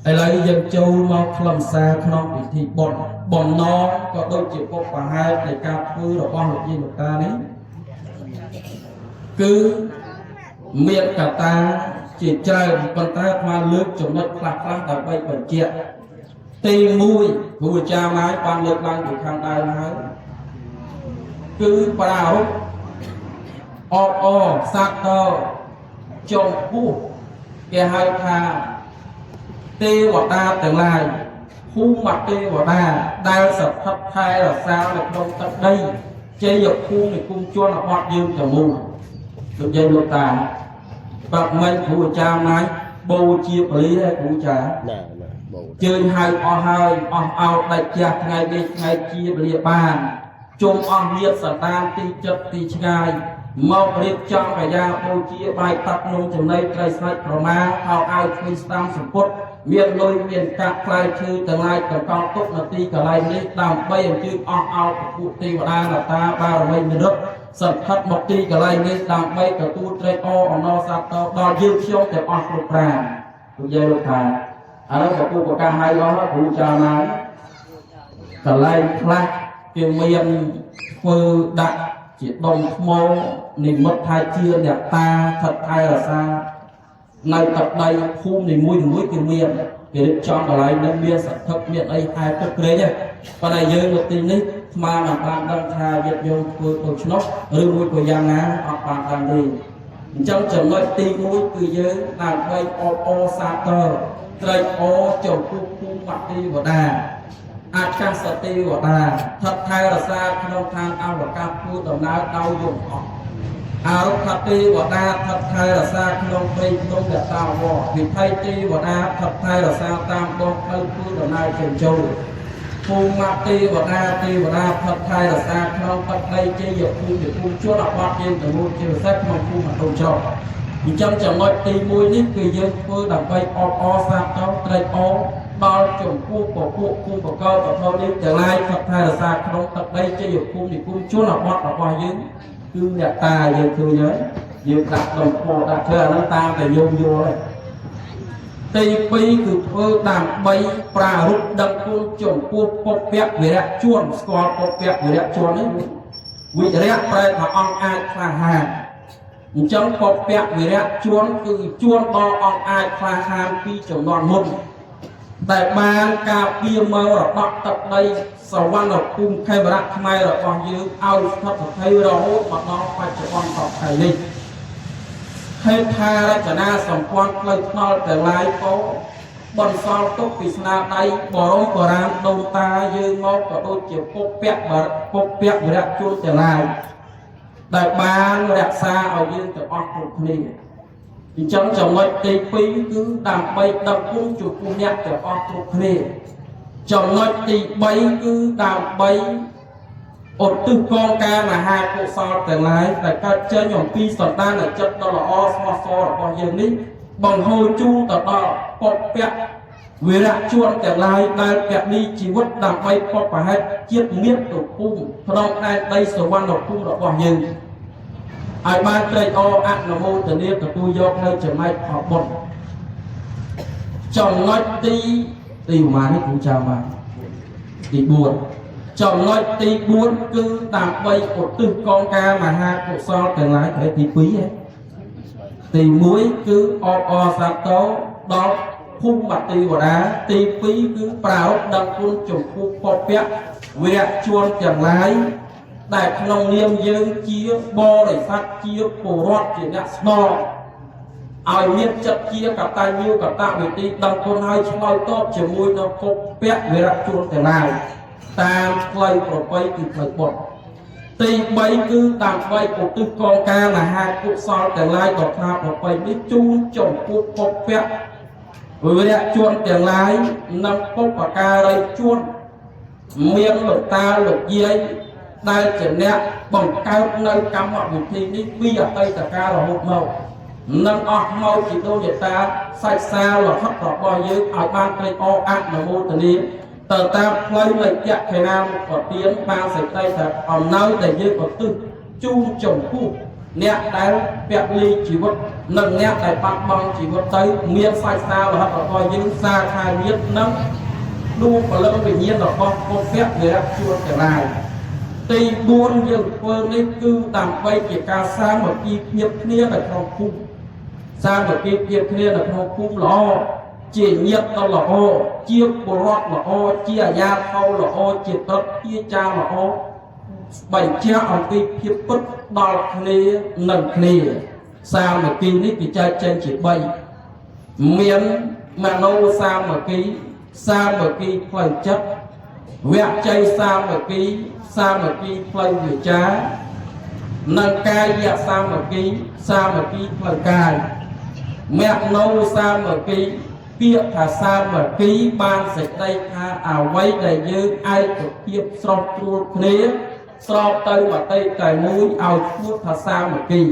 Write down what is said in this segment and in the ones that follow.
ឥឡូវយើងចូលមកខ្លឹមសារក្នុងពិធីបុណ្យបំណងក៏ដូចជាបុព្វហេតុនៃការធ្វើរបស់លោកយាយលោកតានេះគឺមានកត្តាជាច្រើនប៉ុន្តែអាត្មាលើកចំណុចខ្លះៗដើម្បីបញ្ជាក់ទី1គ្រូអាចារ្យម៉ាយបានលើកឡើងពីខាងដើមហើយគឺប្រារព្ធអបអរសាទរចំពោះគេហៅថា ទេវតាទាំងឡាយភូមិទេវតាដែលស្ថិតថែរក្សានៅក្នុងទឹកដីជ័យភូមិនៃគុំជនរបស់យើងទាំងមូលលោកយាយលោកតាប្រាប់មិញគ្រូអាចារ្យម៉ាយបូជាបលីហើយគ្រូអាចារ្យ ណាណាបូ ជើញហៅអស់ហើយអស់អោតដាច់ជះថ្ងៃនេះថ្ងៃជាវេលាបានជុំអស់ញាតសន្តានទីចិត្តទីឆ្ងាយមករៀបចំកាយាបូជាបាយតាក់នំចំណីត្រីសាច់ប្រមាខោអាវឆ្វេងស្ដាំសម្ពុតមានលុយមានកាក់ផ្លែឈើទាំងឡាយកកទុកនៅទីកន្លែងនេះដើម្បីអញ្ជើញអស់អោតពពួកទេវតានតាបារមីមនុស្សសន្ធិដ្ឋមកទីកន្លែងនេះដើម្បីទទួលត្រេកអរអំណរសាទរដល់យើងខ្ញុំទាំងអស់គ្រប់ប្រាណលោកយាយលោកថា ឥឡូវពពុប្រកាសឲ្យអស់ហើយគ្រូចាណាយកន្លែងខ្លះគេមានធ្វើដាក់ជាដុំថ្មនិមិត្តថាជាអ្នកតាថិតថែរក្សានៅទឹកដីភូមិនីមួយៗគេមានគេរៀបចំកន្លែងនឹងមានសន្ធឹកមានអីហែទឹកក្រែងហ្នឹងប៉ុន្តែយើងនៅទីនេះស្មានមិនបានដឹងថាញាតិញោមធ្វើដូច្នោះឬមួយក៏យ៉ាងណាអត់បានដឹងទេអញ្ចឹងចំណុចទី1គឺយើងដើម្បីអបអរសាទរត្រេកអរចំពោះភូមិទេវតាអាកាសទេវតាថិតថែរក្សាក្នុងឋានអវកាសធ្វើដំណើរដោយយន្តហោះអរុក្ខទេវតាថិតថែរក្សាក្នុងព្រៃភ្នំយតាវវិភ័យទេវតាថិតថែរក្សាតាមដងផ្លូវធ្វើដំណើរចេញចូលភូមិទេវតាទេវតាថិតថែរក្សាក្នុងទឹកដីជ័យភូមិភូមិជនបទយើងទាំងមូលជាពិសេសក្នុងភូមិអតុច្រកអញ្ចឹងចំណុចទី1នេះគឺយើងធ្វើដើម្បីអបអរសាទរត្រេកអរដល់ចំពោះពពួកគុំបកលពធនេះទាំងឡាយថិតថែរក្សាក្នុងទឹកដីជ័យភូមិនិភូមិជនបទរបស់យើងគឺអ្នកតាយើងឃើញហើយយើងដាក់ដុំថ្មដាក់ធ្វើអាហ្នឹងតាមតែញោមយល់ហើយ ទី2គឺធ្វើដើម្បីប្រារព្ធដឹងគុណចំពោះពុព្វវិរៈជួនស្គាល់ពុព្វវិរៈជួននេះវិរៈប្រែថាអង្គអាចក្លាហានអញ្ចឹងពុព្វវិរៈជួនគឺជួនដល់អង្គអាចក្លាហានពីចំនួនមុនដែលបានការពារមករដកទឹកដីសវណ្ណភូមិខេមរៈខ្មែររបស់យើងឲ្យស្ថិតស្ថេររហូតមកដល់បច្ចុប្បន្នសប្តាហ៍នេះ ហេដ្ឋារចនាសម្ព័ន្ធផ្លូវថ្នល់ទាំងឡាយក៏បន្សល់ទុកពីស្នាដៃបរមបុរាណដូនតាយើងមកក៏ដូចជាពុព្វបរពុព្វវរៈជនទាំងឡាយដែលបានរក្សាឲ្យយើងទាំងអស់គ្រប់គ្នាអញ្ចឹងចំណុចទី2គឺដើម្បីដឹងគុណចំពោះអ្នកទាំងអស់គ្រប់គ្នាចំណុចទី3គឺដើម្បី ឧទ្ទិសកងការមហាកុសលទាំងឡាយដែលកើតចេញអំពីសន្តានចិត្តដ៏ល្អស្មោះសររបស់យើងនេះបង្ហូរជូនទៅដល់ពពកវីរៈជនទាំងឡាយដែលពលីជីវិតដើម្បីពពហេតុជាតិមាតុភូមិក្នុងដែនដីសវណ្ណភូមិរបស់យើងឲ្យបានត្រេកអរអនុមោទនាទទួលយកនៅចំណែកផលបុណ្យចំណុចទីទីប្រហែលនេះគ្រូចាំបានទី4 ចំណុចទី4គឺដើម្បីឧទ្ទិសកងការមហាកុសលទាំងឡាយហើយទី2ហ៎ទី1គឺអបអរសាទរដល់ភូមិទេវតាទី2គឺប្រារព្ធដឹងគុណចំពោះពពកវីរៈជួនទាំងឡាយដែលក្នុងនាមយើងជាបរិស័ទជាពលរដ្ឋជាអ្នកស្នង ឲ្យមានចិត្តជាកតញ្ញូកតវេទីដឹងគុណហើយឆ្លើយតបជាមួយនឹងភពពៈវិរៈជួនទាំងឡាយតាមផ្លូវប្រពៃគឺផ្លូវបុត្រទី3គឺដើម្បីឧទ្ទិសកងការមហាកុសលទាំងឡាយដ៏ថ្លាប្រពៃនេះជូនចំពោះភពពៈវិរៈជួនទាំងឡាយនិងបុព្វការីជួនមានលោកតាលោកយាយដែលជាអ្នកបង្កើតនៅកម្មវិធីនេះពីអតីតកាលរហូតមក នឹងអស់មកជីដូនជីតាសាច់សាលហិតរបស់យើងឲ្យបានត្រេកអរអនុមោទនាទៅតាមផ្លូវនៃចក្ខេណាមុខទានបានសេចក្តីថាអំណោយដែលយើងឧទ្ទិសជូនចំពោះអ្នកដែលពលីជីវិត និងអ្នកដែលបាត់បង់ជីវិតទៅមានសាច់សាលោហិតរបស់យើងសាខាញាតិនិងដួងព្រលឹងវិញ្ញាណរបស់ពុទ្ធៈវិរៈជួនទាំងឡាយទី4យើងធ្វើនេះគឺដើម្បីជាការសាមគ្គីភាពគ្នានៅក្នុងភូមិសាមគ្គីភាពគ្នានៅក្នុងភូមិល្អជាញាតិដ៏ល្អជាពលរដ្ឋល្អជាអាញាធរល្អជាព្រឹទ្ធាចារ្យល្អបញ្ជាក់អំពីភាពពិតដល់គ្នានិងគ្នាសាមគ្គីនេះគេចែកចេញជា3មានមនោសាមគ្គីសាមគ្គីផ្លូវចិត្តវចីសាមគ្គីសាមគ្គីផ្លូវវាចានិងកាយសាមគ្គីសាមគ្គីផ្លូវកាយមនោសាមគ្គីពាក្យថាសាមគ្គីបានសេចក្តីថាអ្វីដែលយើងឯកភាពស្រុះស្រួលគ្នាស្របទៅមតិតែមួយឲ្យឈ្មោះថាសាមគ្គី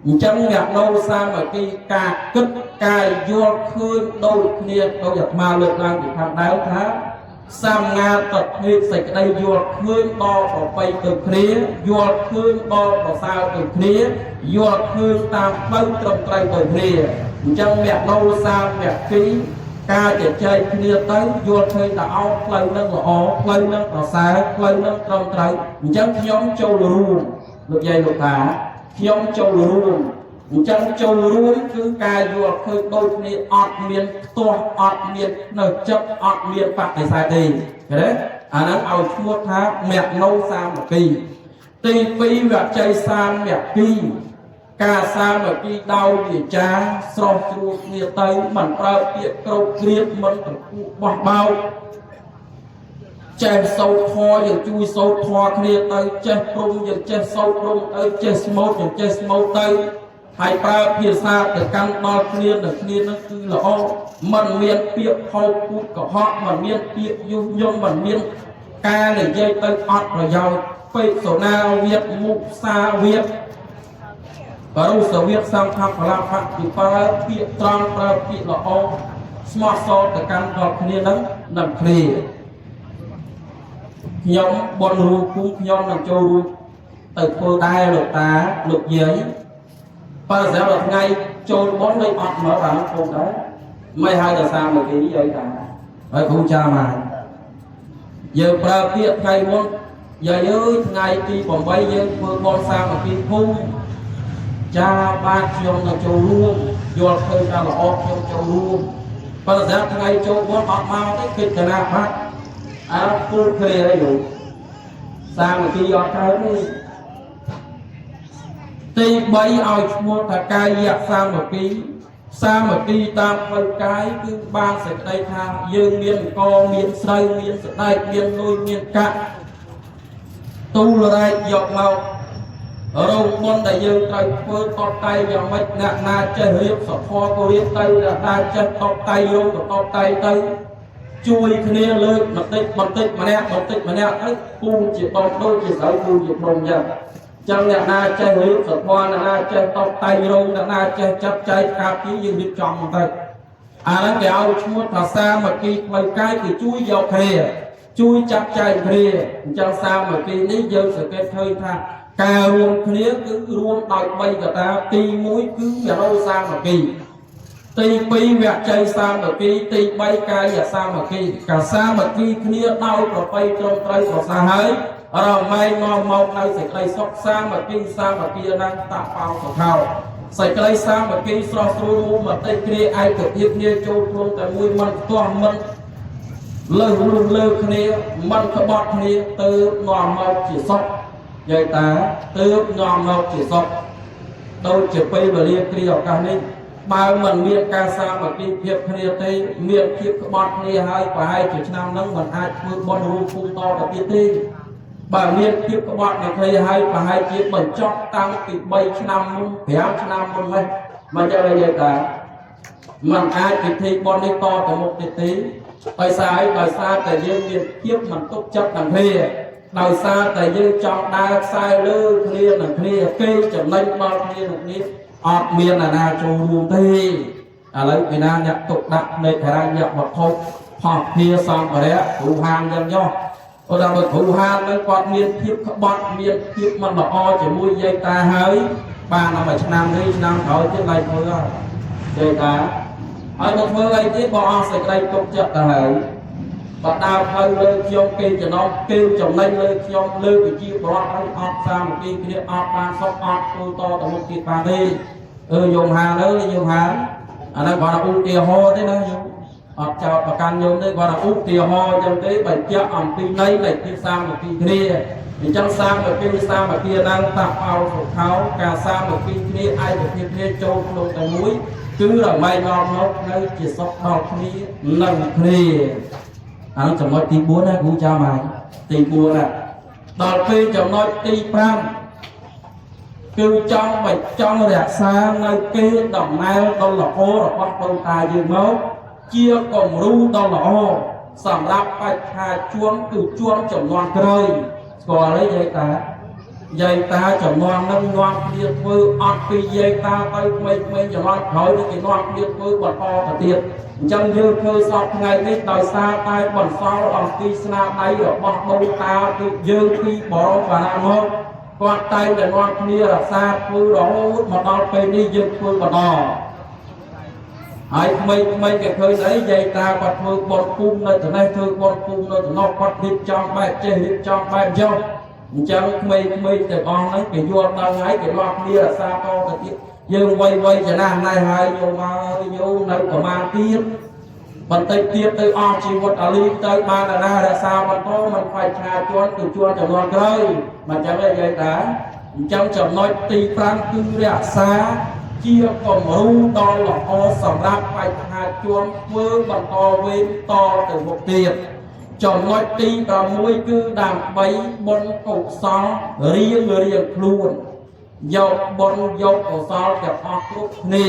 អញ្ចឹងមនោសាមគ្គីការគិតការយល់ឃើញដូចគ្នាដូចអាត្មាលើកឡើងពីខាងដើមថាសម្ងាតតិសេចក្តីយល់ឃើញដល់ប្របីទៅគ្នាយល់ឃើញដល់ប្រសើរទៅគ្នាយល់ឃើញតាមផ្លូវត្រឹមត្រូវទៅគ្នាអញ្ចឹងមនោសាមគ្គីការជជែកគ្នាទៅយល់ឃើញថាអោផ្លូវនឹងល្អផ្លូវនឹងប្រសើរផ្លូវនឹងត្រឹមត្រូវអញ្ចឹងខ្ញុំចូលរួមលោកយាយលោកតាខ្ញុំចូលរួមអញ្ចឹងចូលរួមគឺការយល់ឃើញដូចគ្នាអត់មានខ្ទាស់អត់មាននៅចិត្តអត់មានបដិសេធទេឃើញទេអាហ្នឹងឲ្យឈ្មោះថាមនោសាមគ្គីទី2វចីសាមគ្គីការសាមគ្គីដោយវាចាស្រោះស្រួលគ្នាទៅមិនប្រើពាក្យក្រោកគ្រៀតមិនត្រគក់បោះបោកចេះសូត្រធម៌យើងជួយសូត្រធម៌គ្នាទៅចេះព្រំយើងចេះសូត្រព្រំទៅចេះស្មូតយើងចេះស្មូតទៅហើយប្រើភាសាទៅកាន់ដល់គ្នានឹងគ្នានឹងគឺល្អមិនមានពាក្យផោកពូតកុហកមិនមានពាក្យយុះយងមិនមានការនិយាយទៅអត់ប្រយោជន៍ពេកសូណាវិទ្យមុសាវិទ្យបរុសវិទ្យសង្ឃបលាភៈពីប្រើពាក្យត្រង់ប្រើពាក្យល្អស្មោះសរទៅកាន់ដល់គ្នានឹងនឹងគ្នាខ្ញុំបនរួមភូមិខ្ញុំនឹងចូលរួមទៅធ្វើដែរលោកតាលោកយាយបើស្រាប់ដល់ថ្ងៃចូលបនដូចអត់មកដល់ភូមិដែរមិនហើយតែសាមគ្គីយាយតាហើយគ្រូចាមកយើងប្រើពាក្យថ្ងៃមុនយាយអើយថ្ងៃទី8យើងធ្វើបនសាមគ្គីភូមិចាបាទខ្ញុំនឹងចូលរួមយល់ឃើញថាល្អខ្ញុំចូលរួមបើស្រាប់ថ្ងៃចូលបនអត់មកទេគិតកណាបាត់អើគូគ្នាអីលោកសាមគ្គីអត់កើតទេទី3ឲ្យឈ្មោះថាកាយៈសាមគ្គីសាមគ្គីតាមផ្លូវកាយគឺបានសេចក្តីថាយើងមានកមានស្រូវមានសដែកមានលុយមានកាក់ទូលរែកយកមករោងបុណ្យដែលយើងត្រូវធ្វើតបតែងយ៉ាងម៉េចអ្នកណាចេះរៀបសធរក៏រៀបទៅអ្នកណាចេះតបតែងរោងក៏តបតែងទៅជួយគ្នាលើកបន្តិចបន្តិចម្នាក់បន្តិចម្នាក់ទៅគូជាដុំដូចជាស្រូវគូជាភ្នំចឹងចឹងអ្នកណាចេះរៀបសធរអ្នកណាចេះតបតែងរោងអ្នកណាចេះចាត់ចែងការពីយើងរៀបចំមកទៅអាហ្នឹងគេឲ្យឈ្មោះថាសាមគ្គីផ្លូវកាយគឺជួយយកគ្នាជួយចាត់ចែងគ្នាអញ្ចឹងសាមគ្គីនេះយើងសង្កេតឃើញថាការរួមគ្នាគឺរួមដោយ3កត្តាទី1គឺមនោសាមគ្គីទី2វចីសាមគ្គីទី3កាយសាមគ្គីកាសាមគ្គីគ្នាដោយប្របីត្រឹមត្រូវប្រសើរហើយរមែងនាំមកនៅសេចក្តីសុខសាមគ្គីសាមគ្គីណាស់តបោសុខោសេចក្តីសាមគ្គីស្រស់ស្រួលរួមមតិគ្នាឯកភាពគ្នាចូលរួមតែមួយមិនខ្ទាស់មិនលើសលុះលើគ្នាមិនក្បត់គ្នាទៅនាំមកជាសុខយាយតាទៅនាំមកជាសុខដូចជាពេលវេលាគ្រាឱកាសនេះបើមិនមានការសាមគ្គីភាពគ្នាទេមានភាពក្បត់គ្នាហើយប្រហែលជាឆ្នាំហ្នឹងមិនអាចធ្វើបុណ្យរួមភូមិតទៅទៀតទេបើមានភាពក្បត់នៅគ្នាហើយប្រហែលជាបញ្ចប់តាំងពី3ឆ្នាំមុន5ឆ្នាំមុននេះមកចឹងនិយាយតាมันអាចពិធីបុណ្យនេះតទៅមុខទៀតទេដោយសារអីដោយសារតែយើងមានភាពមិនទុកចិត្តនឹងគ្នាដោយសារតែយើងចង់ដើរខ្សែលើគ្នានឹងគ្នាគេចំណេញដល់គ្នានឹងគ្នាអត់មានអាណាចូលរួមទេឥឡូវពីណាអ្នកទុកដាក់នៃហិរញ្ញវត្ថុផុសភាសម្ភារៈគ្រូហានយ៉ាងយោឧទាហរណ៍គ្រូហាននឹងគាត់មានភាពក្បត់មានភាពមិនល្អជាមួយយាយតាហើយ បានដល់មួយឆ្នាំនេះឆ្នាំក្រោយទៀតឡើងធ្វើហើយចេះតាហើយមកធ្វើអីទៀតបើអស់សេចក្តីទុកចិត្តទៅហើយបើដើរផ្លូវលើខ្ញុំគេចំណងគេចំណេញលើខ្ញុំលើប្រជាពលរដ្ឋហើយអត់សាមគ្គីគ្នាអត់បានសុខអត់ធ្វើតទៅមុខទៀតបានទេអឺយមហាលើយមហាអាហ្នឹងគាត់ឧទាហរណ៍ទេណាយមអត់ចោតប្រកាន់ញោមទេគាត់ឧទាហរណ៍អញ្ចឹងទេបញ្ជាក់អំពីន័យនៃភាពសាមគ្គីគ្នាអញ្ចឹងសាមគ្គីសាមគ្គីឡើងតាក់អោសុខោការសាមគ្គីគ្នាឯកភាពគ្នាចូលក្នុងតែមួយគឺរមែងដល់មកនៅជាសុខដល់គ្នានិងគ្នាអានោះចំណុចទី4ណាគ្រូចាំហើយទី4ណាដល់ពេលចំណុចទី5គឺចង់បញ្ចង់រក្សានៅគេដំណើរដ៏ល្អរបស់ដូនតាយើងមកជាគំរូដ៏ល្អសម្រាប់បច្ឆាជួនគឺជួនចំនួនក្រោយស្គាល់ទេយាយតាយាយតាចំនួននឹងនាំគ្នាធ្វើអត់ពីយាយតាទៅក្មេងៗចំនួនក្រោយនេះគេនាំគ្នាធ្វើបន្តទៅទៀតអញ្ចឹងយើងធ្វើសពថ្ងៃនេះដោយសារតែបន្សល់អំពីស្នាដៃរបស់ដូនតាគឺយើងពីបរមបារាមកគាត់តែងតែនាំគ្នារក្សាធ្វើរហូតមកដល់ពេលនេះយើងធ្វើបន្តហើយក្មេងៗគេឃើញអីយាយតាគាត់ធ្វើបន់ភូមិនៅត្នេះធ្វើបន់ភូមិនៅត្នោះគាត់រៀបចំបែបចេះរៀបចំបែបចុះអញ្ចឹងក្មេងៗទាំងអស់ហ្នឹងគេយល់ដល់ហើយគេនាំគ្នារក្សាតទៅទៀតយើងវ័យវ័យចំណាស់ណែហើយយោមកយោនៅប្រមាណទៀតបន្តិចទៀតទៅអស់ជីវិតអាលីទៅបានណារក្សាបន្តមិនខ្វាយឆាជន់គឺជន់ចំនួនក្រោយមិនចឹងទេយាយតាអញ្ចឹងចំណុចទី5គឺរក្សាជាគំរូដ៏ល្អសម្រាប់បច្ឆាជនធ្វើបន្តវេនតទៅមុខទៀតចំណុចទី6គឺដើម្បីបុណ្យកុសលរៀងរៀងខ្លួនយកបុណ្យយកកុសលទាំងអស់គ្រប់គ្នា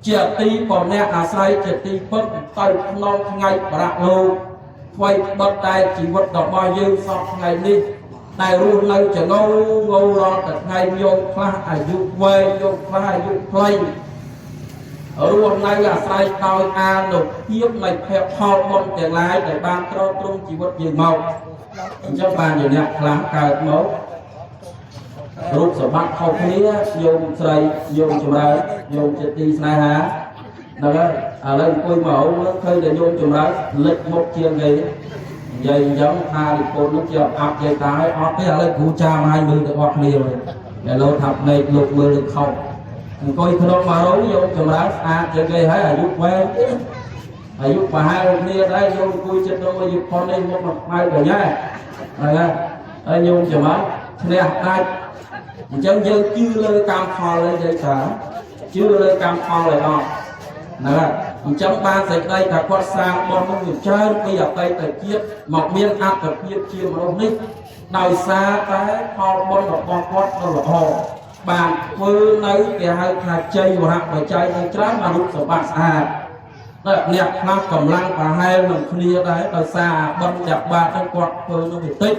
ជាទីពអ្នកអាស្រ័យជាទីពឹងទៅក្នុងថ្ងៃបរលោកថ្មីបិទតែជីវិតរបស់យើងសពថ្ងៃនេះដែលរស់នៅចងោងោរាល់តែថ្ងៃយកខ្លះអាយុវែងយកខ្លះអាយុខ្លីរស់នៅអាស្រ័យដោយអានុភាពនៃភពផលបុណ្យទាំងឡាយដែលបានទ្រទ្រង់ជីវិតយើងមកអញ្ចឹងបានជាអ្នកខ្លះកើតមករូបសម្បត្តិខុសគ្នាញោមស្រីញោមចម្រើនញោមជាទីស្នេហាហ្នឹងហើយឥឡូវអង្គុយមកមើលឃើញតែញោមចម្រើនលិចមុខជាងគេនិយាយអញ្ចឹងថានិពន្ធនោះជាអាប់យាយតាឲ្យអត់ទេឥឡូវគ្រូចាមឲ្យមើលទាំងអស់គ្នាតែលោកថាភ្នែកលោកមើលនឹងខុសអង្គុយក្នុងមករោងញោមចម្រើនស្អាតជាងគេហើយអាយុវែងទៀតអាយុប្រហែលគ្នាដែរញោមអង្គុយចិត្តក្នុងអាយុផុននេះមុខមកខ្មៅកញ្ញាហ្នឹងហើយហើយញោមចម្រើនឈ្នះដាច់អញ្ចឹងយើងជឿលើកម្មផលឯងយាយតាជឿលើកម្មផលឯអត់ហ្នឹងហើយអញ្ចឹងបានសេចក្តីថាគាត់សាងបុណ្យនោះវាច្រើនពីអតីតជាតិមកមានអត្តភាពជាមនុស្សនេះដោយសារតែផលបុណ្យរបស់គាត់ដ៏ល្អបានធ្វើនៅគេហៅថាជ័យវរៈបច្ច័យនៅច្រើនបានរូបសម្បត្តិស្អាតតែអ្នកខ្លះកម្លាំងប្រហែលនឹងគ្នាដែរដោយសារបុណ្យចាក់បាតទៅគាត់ធ្វើនោះវាតិច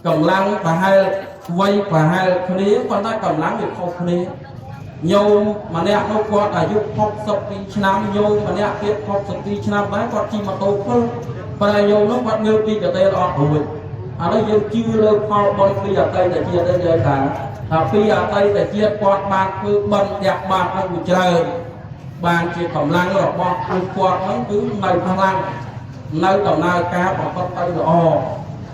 កម្លាំងប្រហែលវ័យប្រហែលគ្នាប៉ុន្តែកម្លាំងវាខុសគ្នាញោមម្នាក់នោះគាត់អាយុ62ឆ្នាំញោមម្នាក់ទៀត62ឆ្នាំដែរគាត់ជិះម៉ូតូផ្លប៉ុន្តែញោមនោះគាត់ងើបពីកតេលអត់រួចឥឡូវយើងជឿលើផលបុណ្យពីអតីតជាតិទេយាយតាថាពីអតីតជាតិគាត់បានធ្វើបុណ្យចាក់បាតនឹងវាច្រើនបានជាកម្លាំងរបស់ពួកគាត់ហ្នឹងគឺនៅខ្លាំងនៅដំណើរការប្រព្រឹត្តទៅល្អ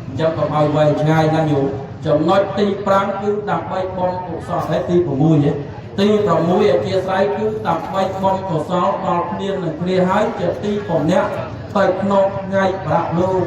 អញ្ចឹងកុំឲ្យវែងឆ្ងាយណាញោមចំណុចទី5គឺដើម្បីបុណ្យកុសលហើយទី6ហ៎ទី6អធិស្ឋានគឺដើម្បីបុណ្យកុសលដល់គ្នានឹងគ្នាហើយជាទីពំនាក់ទៅក្នុងថ្ងៃប្រាក់លោក